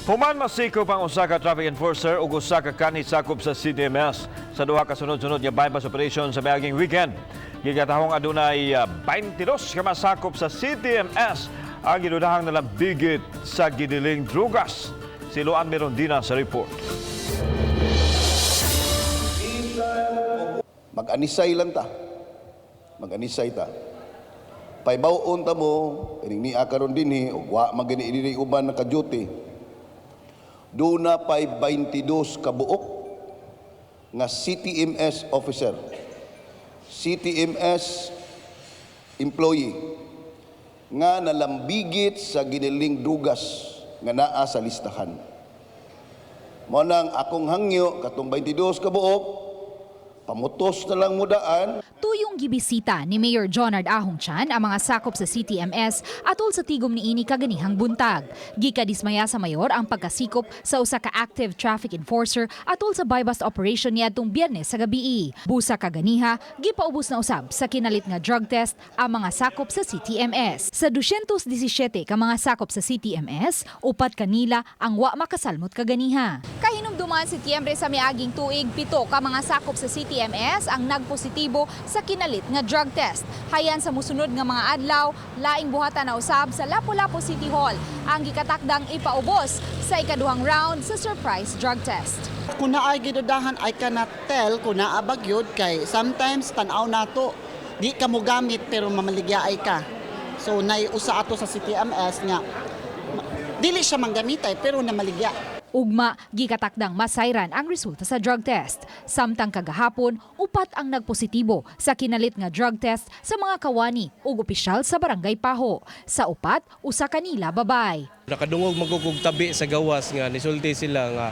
Human masikop ang usa ka traffic enforcer ug usa ka kani sakop sa CTMS sa duha ka sunod-sunod nga buy-bust operation sa miaging weekend. Gigatahong adunay 22 ka masakop sa CTMS ang gidudahang nalambigit sa gidiling drugas. Si Luan Merondina sa report. Mag-anisay lang ta. Mag-anisay ta. Pahibaw-on ta mo, ining niya karon dinhi, ug wa man gani diri uban naka-duty. Duna pay 22 kabuok nga CTMS officer, CTMS employee nga nalambigit sa giniling drugas nga naa sa listahan. Mao nang akong hangyo, katong 22 kabuok, pamutos na lang mo daan. Tuyong gibisita ni Mayor Jonard Ahong Chan ang mga sakop sa CTMS atol sa tigom niini kaganihang buntag. Gikadismaya sa mayor ang pagkasikop sa usa ka active traffic enforcer atol sa buy-bust operation niadtong Biyernes sa gabii. Busa kaganiha, gipaubos na usab sa kinalit nga drug test ang mga sakop sa CTMS. Sa 217 ka mga sakop sa CTMS, upat kanila ang wa makasalmot kaganiha. Kahinumduman, Setyembre sa miaging tuig, 7 ka mga sakop sa CTMS ang nagpositibo sa kinalit nga drug test. Hayan sa musunod nga mga adlaw, laing buhatan na usab sa Lapu-Lapu City Hall ang gikatakdang ipaubos sa ikaduhang round sa surprise drug test. Kung naay gidudahan, I cannot tell kung naa ba gyud kay sometimes tan-aw nato, di ka mo gamit pero mamaligya ay ka. So nay usa ato sa CTMS nga dili siya manggamitay pero namaligya. Ugma, gikatakdang masayran ang resulta sa drug test. Samtang kagahapon, upat ang nagpositibo sa kinalit nga drug test sa mga kawani ug opisyal sa Barangay Pajo. Sa upat, usa kanila babay. Nakadungog magugug tabi sa gawas nga nisulti sila nga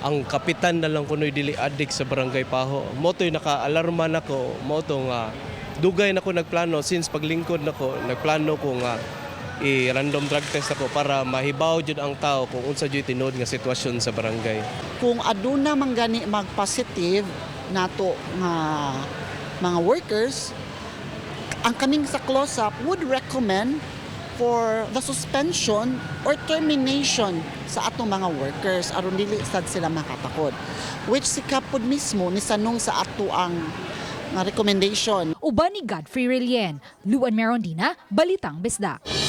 ang kapitan na lang kuno'y dili adik sa Barangay Pajo. Mao to'y naka-alarma nako, mao to nga dugay nako nagplano since paglingkod nako, nagplano ko nga i-random drug test ako para mahibaw jud ang tao kung unsa jud tinuod nga sitwasyon sa barangay. Kung aduna man gani mag-positive nato nga mga workers, ang kaming sa close-up would recommend for the suspension or termination sa atong mga workers aron dili sad sila makatakod. Which si Kapod mismo nisanong sa ato ang nga recommendation. Uban ni Godfrey Relien, Luan Merondina, Balitang Bisdak.